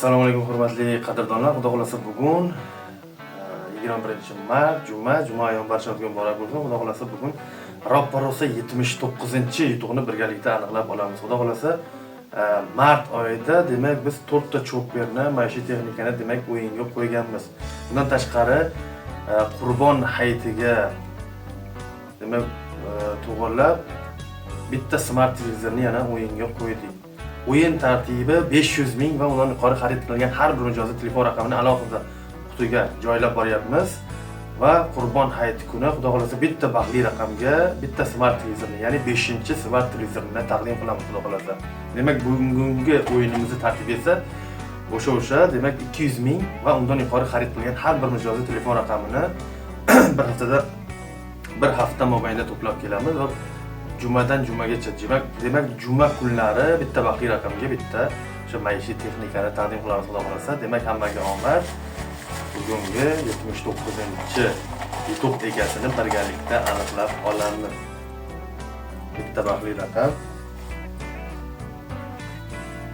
Assalomu alaykum, hurmatli qadrdonlar. Xudo xolasa, bugun 21-mart, juma, juma ayyomi barchamizga muborak bo'lsin. Xudo xolasa, bugun roppa rosa 79-yutuqni birgalikda aniqlab olamiz. Xudo xolasa, mart oyida, demak, biz 4 ta chopperni, maishiy texnikani, demak, o'yinga qo'yganmiz. Bundan tashqari, Qurbon hayitiga, demak, to'g'irlab bitta smart televizorni yana o'yinga qo'ydik. O'yin tartibi: 500 ming va undan yuqori xarid qilingan har bir mijozni telefon raqamini alohida qutiga joylab boryapmiz va Qurbon hayiti kuni, Xudo xolasa, bitta baxtli raqamga bitta smart televizorni, ya'ni 5 smart televizorni taqdim qilamiz, Xudo xolasa. Demak, bugungi o'yinimizni tartibi esa o'sha, demak, 200 ming va undan yuqori xarid qilgan har bir mijozni telefon raqamini bir hafta mobaynida to'plab kelamiz va jumadan jumagacha, demak, juma kunlari bitta baxtli raqamga bitta o'sha maishiy texnikani taqdim qilamiz, Xudo xolasa. Demak, hammaga omad. Bugungi 79-yutuq egasini birgalikda aniqlab olamiz. Bitta baxtli raqam,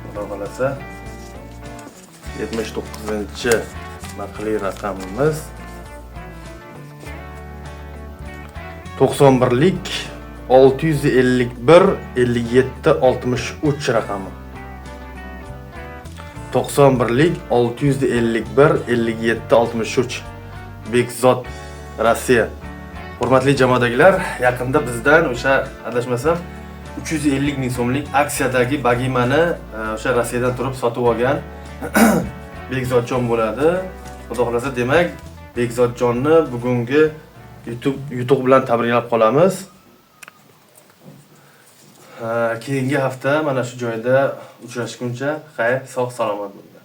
Xudo xolasa, 79-baxtli raqamimiz 91lik 651 57 63 raqami. 91lik 651 57 63, Bekzod, Rossiya. Hurmatli jamoadagilar, yaqinda bizdan o'sha, adashmasam, 350 ming so'mlik aksiyadagi Bagimani o'sha Rossiyadan turib sotib olgan Bekzodjon bo'ladi, Xudo xolasa. Demak, Bekzodjonni bugungi yutuq bilan tabriklab qolamiz. Keyingi hafta mana shu joyda uchrashguncha xayr, sog' salomat bo'linglar.